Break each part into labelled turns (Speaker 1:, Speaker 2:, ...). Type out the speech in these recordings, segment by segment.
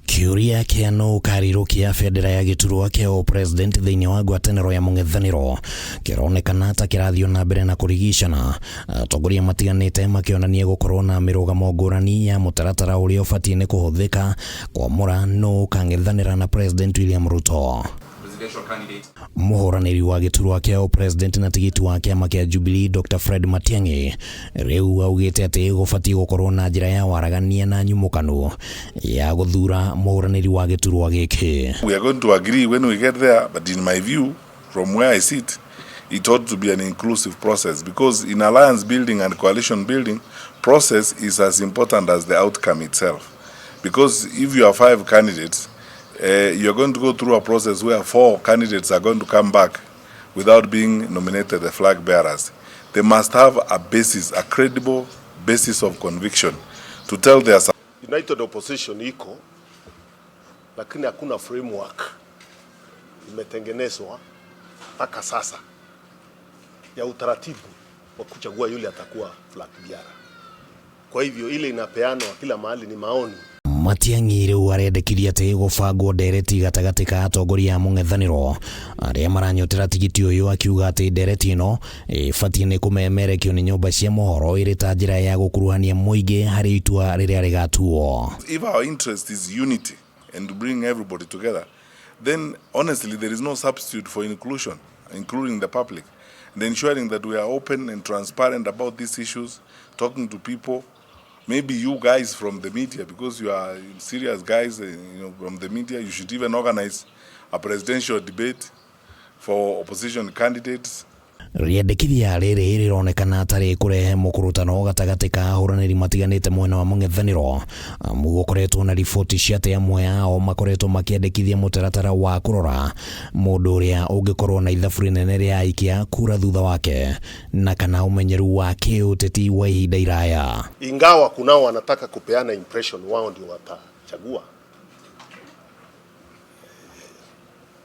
Speaker 1: Kĩũria kĩa nũ ũkarirũkia bendera ya gĩturwa kĩa ũpresident thĩinĩ wa ngwatanĩro ya mũng'ethanĩro kĩronekana ta kĩrathiĩ na mbere na kũrigicana, atongoria matiganĩte makĩonania gũkorwo na mĩrũgamo ngũrani ya mũtaratara ũrĩa ũbatiĩ nĩ kũhũthĩka kwamũra nũ ũkang'ethanĩra na President William Ruto.
Speaker 2: Presidential candidate.
Speaker 1: Mũhũranĩri wa gĩturwa kĩa ũpresident na tigiti wa kĩama kĩa Jubilee Dr Fred Matiang'i rĩu augĩte atĩ gũbatiĩ gũkorwo na njĩra ya waragania na nyumũkanu ya gũthura mũhũranĩri wa gĩturwa gĩkĩ.
Speaker 3: We are going to agree when we get there, but in my view, from where I sit, it ought to be an inclusive process, because in alliance building and coalition building, process is as important as the outcome itself. Because if you have five candidates, you're going to go through a process where four candidates are going to come back without being nominated the flag bearers. They must have a basis, a credible basis of conviction to tell their
Speaker 4: United Opposition iko, lakini hakuna framework imetengenezwa mpaka sasa ya utaratibu wa kuchagua yule atakuwa flag bearer. Kwa hivyo ile inapeanwa kila mahali ni maoni.
Speaker 1: Matiang'i rĩu arendekithia atĩ gũbangwo ndereti gatagatĩ ka atongoria a mũng'ethanĩro arĩa maranyotera tigiti ũyũ, akiuga atĩ ndereti ĩno ĩbatiĩ nĩ kũmemerekio nĩ nyũmba cia mohoro ĩrĩ ta njĩra ya gũkuruhania mũingĩ harĩ itua rĩrĩa rĩgatuo.
Speaker 3: If our interest is unity and to bring everybody together, then honestly there is no substitute for inclusion, including the public, and ensuring that we are open and transparent about these issues, talking to people. Maybe you guys from the media, because you are serious guys, from the media, you should even organize a presidential debate for opposition candidates.
Speaker 1: Rĩendekithia rĩrĩ rĩronekana tarĩ kũrehe mũkũrũtano gatagatĩ ka ahũranĩri matiganĩte mwena wa mũng'ethanĩro, amu gũkoretwo na riboti cia atĩ amwe ao makoretwo makĩendekithia mũtaratara wa kũrora mũndũ ũrĩa ũngĩkorwo na ithabu rĩnene rĩa aikia kura thutha wake na kana ũmenyeru wa kĩũteti wa ihinda iraya.
Speaker 4: Ingawa kunao wanataka kupeana impression wao ndio watachagua,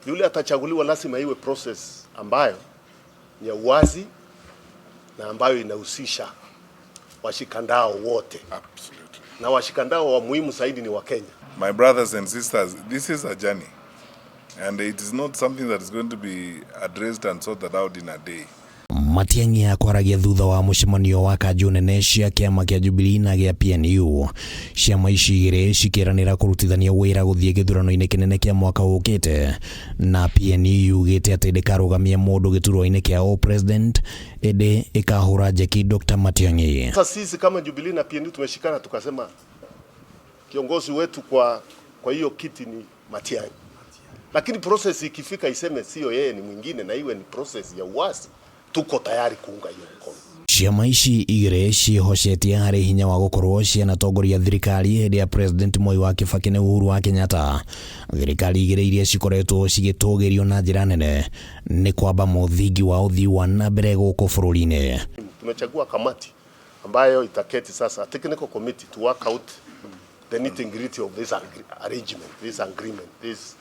Speaker 4: yule atachaguliwa lazima iwe process ambayo ni ya uwazi na ambayo inahusisha washikandao wote.
Speaker 3: Absolutely.
Speaker 4: Na washikandao wa muhimu zaidi ni Wakenya.
Speaker 3: My brothers and sisters, this is a journey, and it is not something that is going to be addressed and sorted out in a day.
Speaker 1: Matiang'i akwaragia thutha wa mũcemanio wa kanjũ nene cia kĩama kĩa Jubilee na gĩa PNU, ciama ici igĩrĩ cikĩranĩra kũrutithania wĩra gũthiĩ gĩthurano-inĩ kĩnene kĩa mwaka ũkĩte, na PNU yugĩte atĩ ndĩkarũgamia mũndũ gĩturwa-inĩ kĩa ũpresident ĩndĩ ĩkahũra njeki Dr. Matiang'i.
Speaker 4: Sasa sisi kama Jubilee na PNU tumeshikana tukasema kiongozi wetu kwa hiyo kiti ni Matiang'i, lakini process ikifika iseme sio yeye, ni mwingine, na iwe ni process ya uwazi, tuko tayari kuunga hiyo mkono.
Speaker 1: Ciama ici igĩrĩ ciĩhocetie harĩ hinya wa gũkorwo cianatongoria thirikari hĩndĩ ya President Mwai wa Kibaki na Uhuru wa Kenyatta, thirikari igĩrĩ iria cikoretwo cigĩtũgĩrio na njĩra nene nĩ kwamba mũthingi wa ũthii wa na mbere gũkũ bũrũri-inĩ.
Speaker 4: Tumechagua kamati ambayo itaketi sasa, technical committee, to work out the nitty gritty of this arrangement, this agreement, this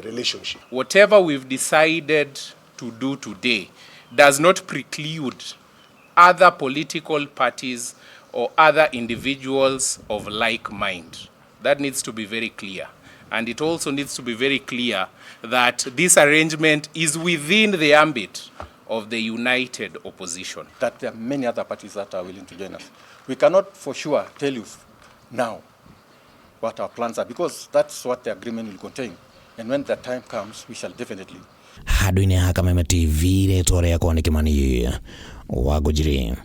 Speaker 4: relationship.
Speaker 2: Whatever we've decided to do today does not preclude other political parties or other individuals of like mind. That needs to be very clear. And it also needs to be very clear that this arrangement is within the ambit of the united opposition.
Speaker 5: That there are many other parties that are willing to join us. We cannot for sure tell you now what our plans are, because that's what the agreement will contain. And when the time comes, we shall definitely
Speaker 1: Handũ-inĩ ha Kameme TV, rĩtwa rĩakwa nĩ Kĩmani wa Ngũnjiri.